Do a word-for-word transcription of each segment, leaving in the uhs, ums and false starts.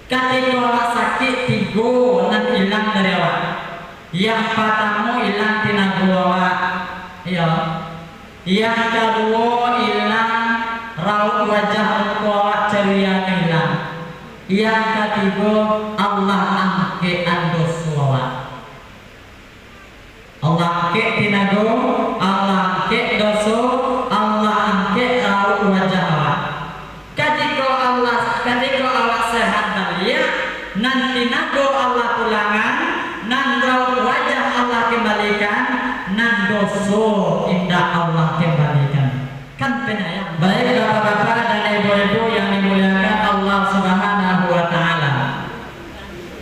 Katiko awak sakik, tigo nan ilang dari awak. Yang patamo, ilang tinago awak. Iyo. Yang kaduo, ilang rauik wajah, muko awak carianyo ilang. Yang katigo, Allah angkekan doso awak. Allah angkek tinago, Allah angkek doso, Allah angkek rauik wajah awak. Katiko Allah, katiko awak sehat baliak, nan tinago Allah pulangan, nan rauik wajah Allah kembalikan, nan doso indak Allah kembalikan. Kan penyayang. Baik, bapak-bapak dan ibu-ibu yang dimuliakan Allah Subhanahu wa Ta'ala.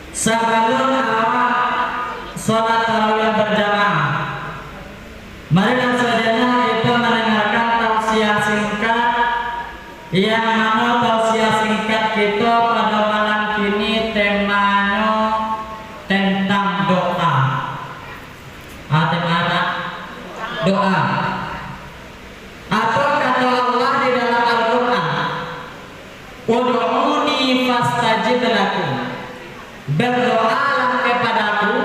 Sabalun awak salat tarawih berjamaah, marilah sajenak kita mendengarkan tausiah singkat, yang mana tausiah singkat kita pada malam kini temanyo tentang doa. Ah, tema apa? Doa. Atau kato Allah di dalam Al-Quran, "Ud'uni fastajib lakum." Berdoalah kepadaku,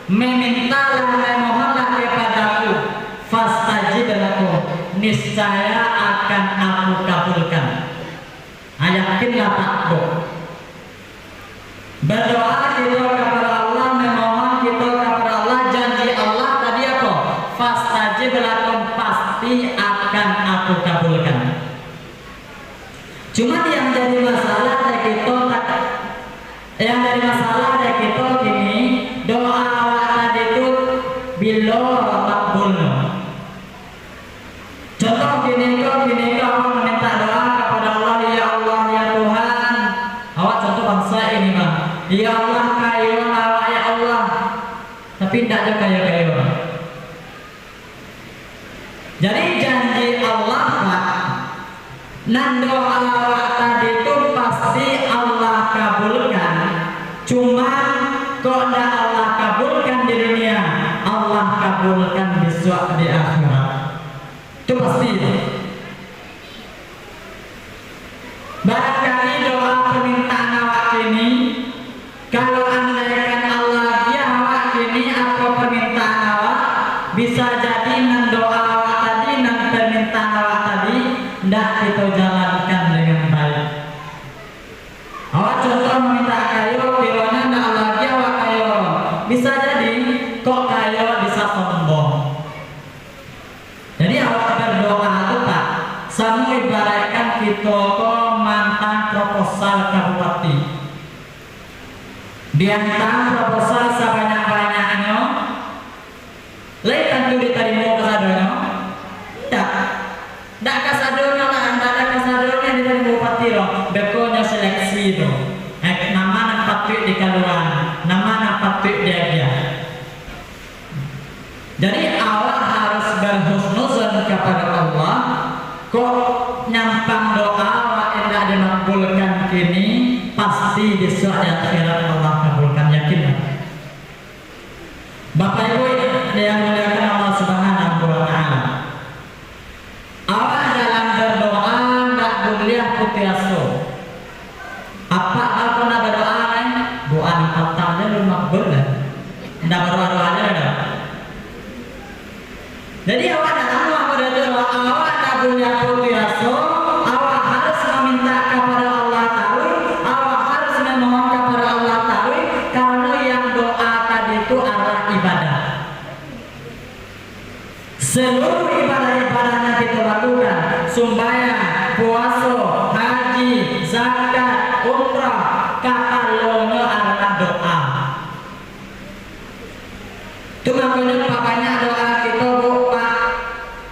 memintalah, memohonlah kepadaku, fastajib lakum, niscaya akan Aku kabulkan. Ah, yakinlah, Pak, doh. Berdoa kito kapado Allah, memohon kito kapado Allah, janji Allah tadi apo? "Fastajib lakum," pasti akan Aku kabulkan. Cuma yang jadi masalah dek kito tak, yang jadi masalah dek kito kini, doa awak tadi tu bilo makbulnyo. Contoh kini ko, kini ko awak mamintak doa kapado Allah, "Ya Allah, ya Tuhan." Awak contoh bangsa ini, Bang. "Ya Allah, kayo awak, ya Allah." Tapi indak jo kayo-kayo. Jadi janji Allah, Pak, nan doa awak tadi tu pasti Allah kabulkan. Cuman kok ndak Allah kabulkan di dunia, Allah kabulkan bisuak di akhirat. Itu pasti. Barangkali doa permintaan awak kini, kalau andaikan Allah agiah awak kini atau permintaan awak, bisa jadi nan doa awak tadi, nan permintaan awak tadi, ndak kito jalankan dengan baik. Awak contoh mamintak kayo, kiranya ndak Allah agiah awak kayo. Bisa jadi, kok kayo bisa sombong. Jadi awak berdoa tu, Pak, samo ibaratkan kito ko mantang proposal ka bupati. Diantang proposal sabanyak-banyaknyo, lai tantu ditarimo kasadonyo? Indak. Ndak kasadonyo lah, ndak kasadonyo ditarimo bupati doh. Beko nyo seleksi tu. Eh, nama nan patuik dikaluan, nama nan patuik diagiah. Jadi, awak harus berhusnuzon kapado Allah. Kok nyampang doa awak indak dimakbulkan kini, pasti bisuak di akhirat Allah kabulkan, yakinlah. Bapak Ibu yang dimuliakan Allah Subhanahu wa Ta'ala, awak dalam berdoa ndak buliah putuih aso. Apak, apak nak berdoa, kan? Doa nan patang je belum makbul, kan? Ndak berdoa-doa je, kan? Jadi, awak ndak tahu apo dia tu, awak, awak ndak buliah putuih aso, awak harus mamintak kapado Allah taruih, awak harus mamohon kapado Allah taruih, karano yang doa tadi tu adalah ibadah. Seluruh ibadah-ibadah yang kita lakukan, sumbayang, puaso, haji, zakat, umrah, kapalonyo adalah doa. Tu makonyo pabanyak doa kito, Bu, Pak.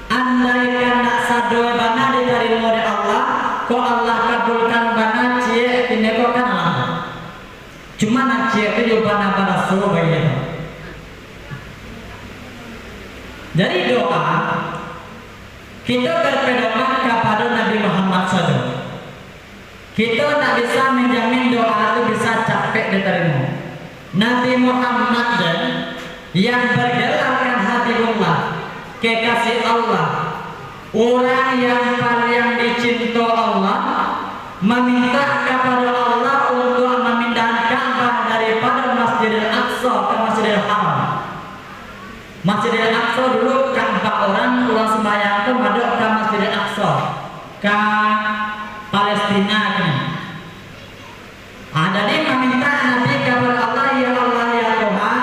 Andaikan nak sadonyo bana ditarimo dek Allah, kok Allah kabulkan bana, ciek, kini ko kan alhamdulillah. Cuma nan ciek tu juo bana baraso baitu. Jadi doa, kito berpedoman kapado Nabi Muhammad sajo. Kito ndak bisa menjamin doa tu bisa capek ditarimo. Nabi Muhammad je yang bergelarkan Habibullah, kekasih Allah, urang yang paliang dicinto Allah, mamintak kapado Allah untuak mami-, Masjidil Aqsa dulu, Ka'bah urang, urang sumbayang tu madok ka Masjidil Aqsa, ka Palestina kini. Ah, jadi mamintak Nabi kapado Allah, "Ya Allah, ya Tuhan,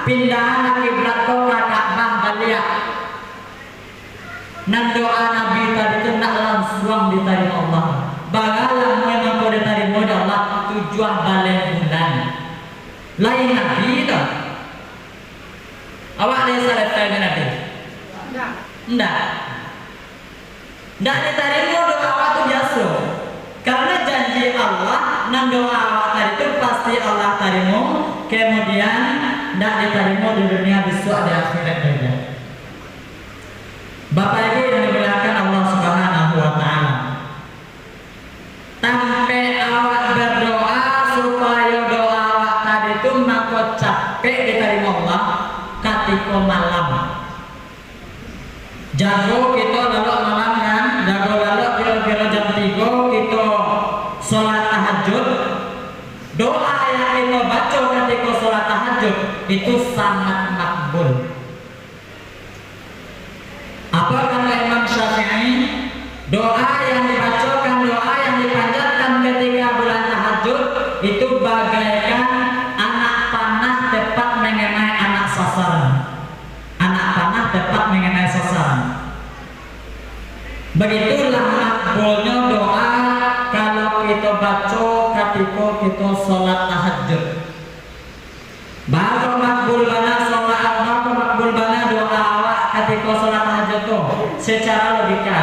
pindahan kiblat ko ka Ka'bah baliak." Nan doa Nabi tadi tu ndak lansuang ditarimo Allah. Bara lamo mangko ditarimo dek Allah, tujuah baleh bulan. Lain Nabi tu. Awak lai salasai jo Nabi? Ndak. Ndak. Ndak ditarimo doa awak tu biaso. Karano janji Allah, nan doa awak tadi tu pasti Allah tarimo, kemudian ndak ditarimo di dunia, bisuak di akhirat beda. Bapak Ibu yang dimuliakan Allah Subhanahu wa Ta'ala, tampek awak berdoa supayo doa awak tadi tu mangko capek ditarimo Allah, katiko malam. Jago kito lalok malam kan, jago lalok kiro-kiro jam tigo kito solat tahajud. Doa yang kito baco katiko solat tahajud itu sangat makbul. Apa kata Imam Syafi'i? Doa yang dibacokan, doa yang dipanjatkan ketika bulan tahajud itu bagaikan anak panah tepat mengenai anak sasaran. Anak panah tepat mengenai sasaran. Begitulah makbulnyo doa kalau kito baco katiko kito solat tahajud. Bako makbul bana solat, bako makbul bana doa awak katiko solat tahajud tu, secara logika.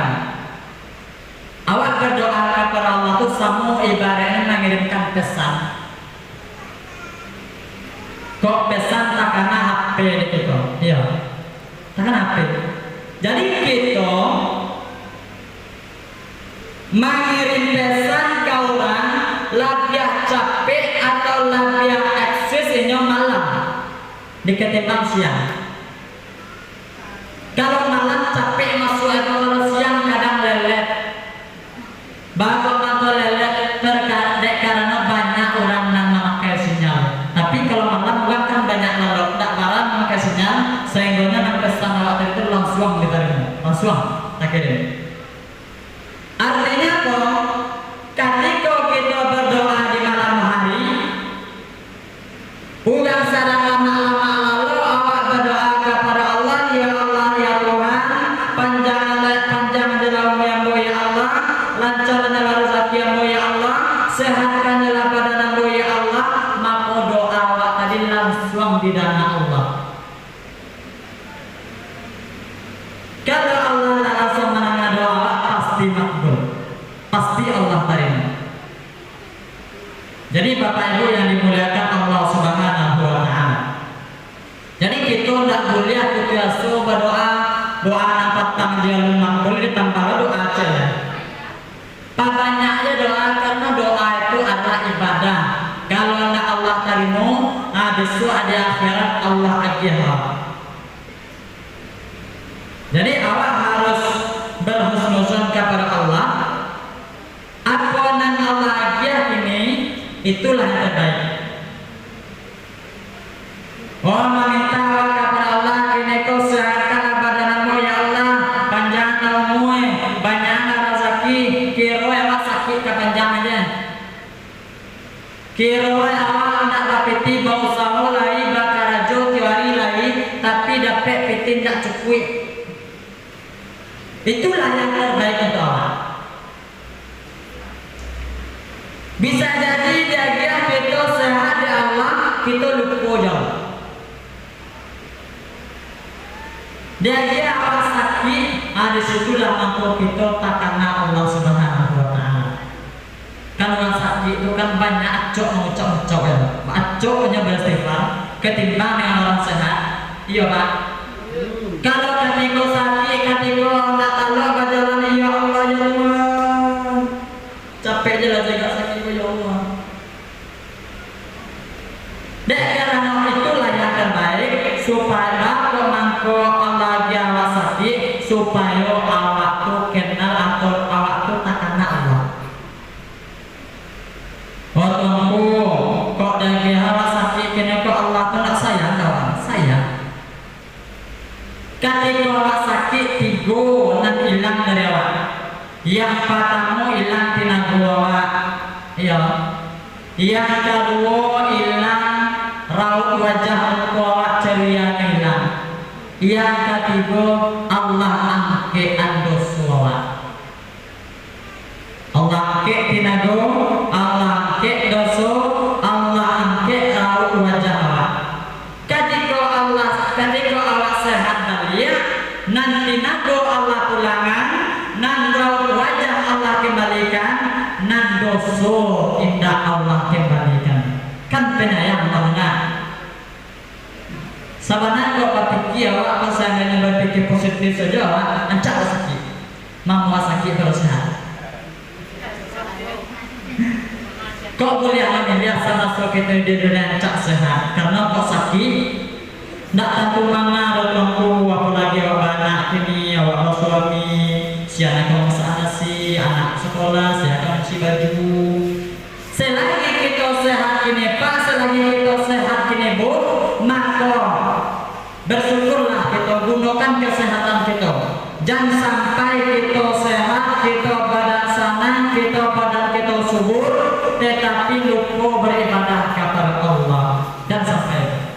Awak berdoa kepada Allah tu samo ibaratnyo mengirimkan pesan. Kok pesan takana H P di kito? Iyo. Takana H P. Jadi kito mangirim pesan ka urang labiah capek atau labiah eksis inyo malam di ketimbang siang. Kalau malam capek masuak, kalau siang kadang lelet. Bako mangko lelet? Terka-, dek karano banyak urang nan mamakai sinyal. Tapi kalau malam urang kan banyak lalok, ndak bara mamakai sinyal, sahinggonyo nan pesan awak tadi tu lansuang ditarimo, lansuang takirim. Artinyo apo? Katiko kito berdoa di malam hari, urang sadang lamak-lamak lalok, awak berdoa kepada Allah, "Ya Allah, ya Tuhan, panjanglah, panjang ajalah umur ambo, ya Allah, lancarkanlah rezeki ambo, ya Allah, sehatkanlah badan ambo, ya Allah," mako doa awak tadi lansuang didanga Allah. Kalau Allah lah lansuang mandanga doa awak, pasti makbul. Pasti Allah tarimo. Jadi, Bapak Ibu yang dimuliakan Allah Subhanahu wa Ta'ala, jadi, kito ndak buliah putuih aso badoa, doa nan patang di alun makbul, ditambah doa acel. Pabanyak je doa, karano doa itu adalah ibadah. Kalau ndak Allah tarimo, ah, bisuak di akhirat Allah agiah. Jadi, awak harus berhusnuzon kepada Allah. Apo nan Allah agiah kini, itulah yang terbaik. Oh, maminta awak kapado Allah, kini ko sehatkanlah badan ambo, ya Allah, panjanglah umua, banyaklah razaki, kiro awak sakik ka panjang aja. Kiro awak ndak bapitih, bausaho lai, bakarajo tiok ari lai, tapi dapek pitih ndak cukuik. Itulah yang terbaik untuk awak. Bisa jadi diagiah kito sehat dek Allah, kito lupo jauah. Diagiah awak sakik, ah, di situlah mangko kito takana Allah Subhanahu wa Ta'ala. Kan urang sakik tu kan banyak acok mangucap-ngucap, yo. Acoknyo beristighfar ketimbang dengan urang sehat. Iyo, Pak? Kalau katiko sakik, katiko ndak talok bajalan, "Ya Allah, ya Tuhan, capek je lah cegak sakik ko, ya Allah." Dek karano itulah yang terbaik, supayo bako mangko Allah agiah awak sakik, supayo awak tu kenal atau awak tu takana Allah. Oh, Tuanku, kok diagiah awak sakik kini ko, Allah tu ndak sayang ka awak? Sayang. Yang partamo, ilang tinago awak. Iyo. Yang kaduo, ilang rauik wajah muko awak, carianyo ilang. Yang katigo, Allah angkek-an doso awak. Allah angkek tinago, Allah angkek doso, Allah angkek rauik wajah awak. Katiko Allah, katiko awak sehat baliak, nan tinago Allah pulangan, nan rauik wajah Allah kembalikan, nan doso indak Allah kembalikan. Kan panyayang Allah, nah. Sabananyo kok bapikia awak, kok saandainyo bapikia positif sajo awak, rancak sakik. Mamuah sakik baru sehat. Kok buliah mamiliah samaso kito di dunia rancak sehat? Karano kok sakik, ndak tantu manga doh, Tuangku, apolai awak baanak kini, awak basuami, si anak awak masak nasi, anak sakolah, si anak mancuci baju. Selagi kito sehat kini, Pak, selagi kito sehat kini, Bu, mako, bersyukurlah kito, gunokan kesehatan kito. Jan sampai kito sehat, kito badan sanang, kito badan kito subur, tetapi lupo beribadah kapado Allah. Jan sampai.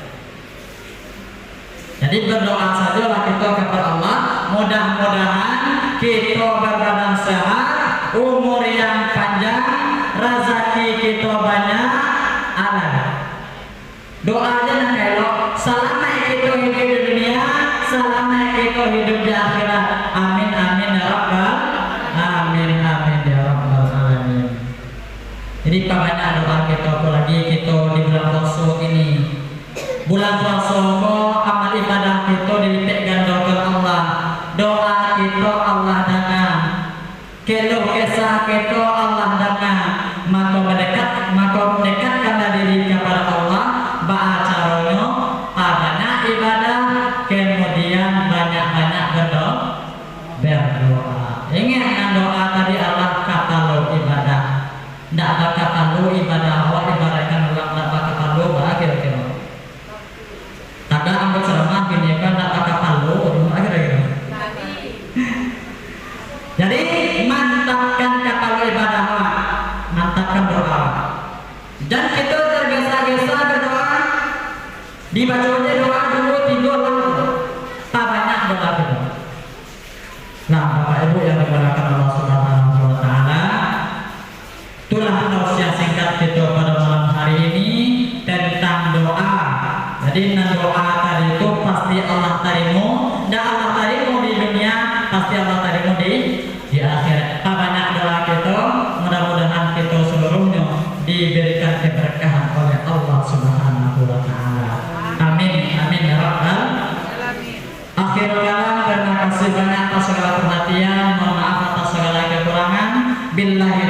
Jadi, berdoa sajolah kito kapado Allah, mudah-mudahan kito berbadan sehat, umur yang panjang, razaki kito banyak, alah. Doa ajo nan ka elok, salamaik kito hiduik di dunia, salamaik kito hiduik di akhirat. Amin, amin, ya Rabbal, amin, amin, ya Rabbal Alamin. Jadi, pabanyak doa kito, apolai kito di bulan puaso ini. Bulan puaso ko, amal ibadah kito dilipek gandokan Allah. Doa kito Allah danga. Keluh kesah kito Allah danga. Mako, mendekat, mako, dekatkanlah diri kapado Allah. Baa caronyo? Pabanyak ibadah, kemudian banyak-banyak berdo-, berdoa. Ingat, nan doa tadi alah kapalo ibadah. Ndak bakapalo ibadah awak, ibaratkan urang ndak bakapalo, baa kiro-kiro? Tagak ambo ceramah kini kan ndak bakapalo, baa kiro-kiro? Jadi, mantapkan kapalo ibadah awak, mantapkan doa awak. Jan kito tergesa-gesa berdoa, dibaco aja doa duo, tigo, lah, pabanyak doa kito. Nah, Bapak Ibu yang dimuliakan Allah Subhanahu wa Ta'ala, itulah tausiah singkat kito pada malam hari ini tentang doa. Jadi, nan doa tadi tu pasti Allah tarimo, ndak Allah tarimo di dunia, pasti Allah tarimo di, di akhirat. Pabanyak doa kito, mudah-mudahan kito seluruhnyo diberikan keberkahan oleh Allah Subhanahu wa Ta'ala. Amin, amin, ya Rabbal. Akhirul kalam, terima kasih banyak atas segala perhatian, mohon maaf atas segala kekurangan. Billahi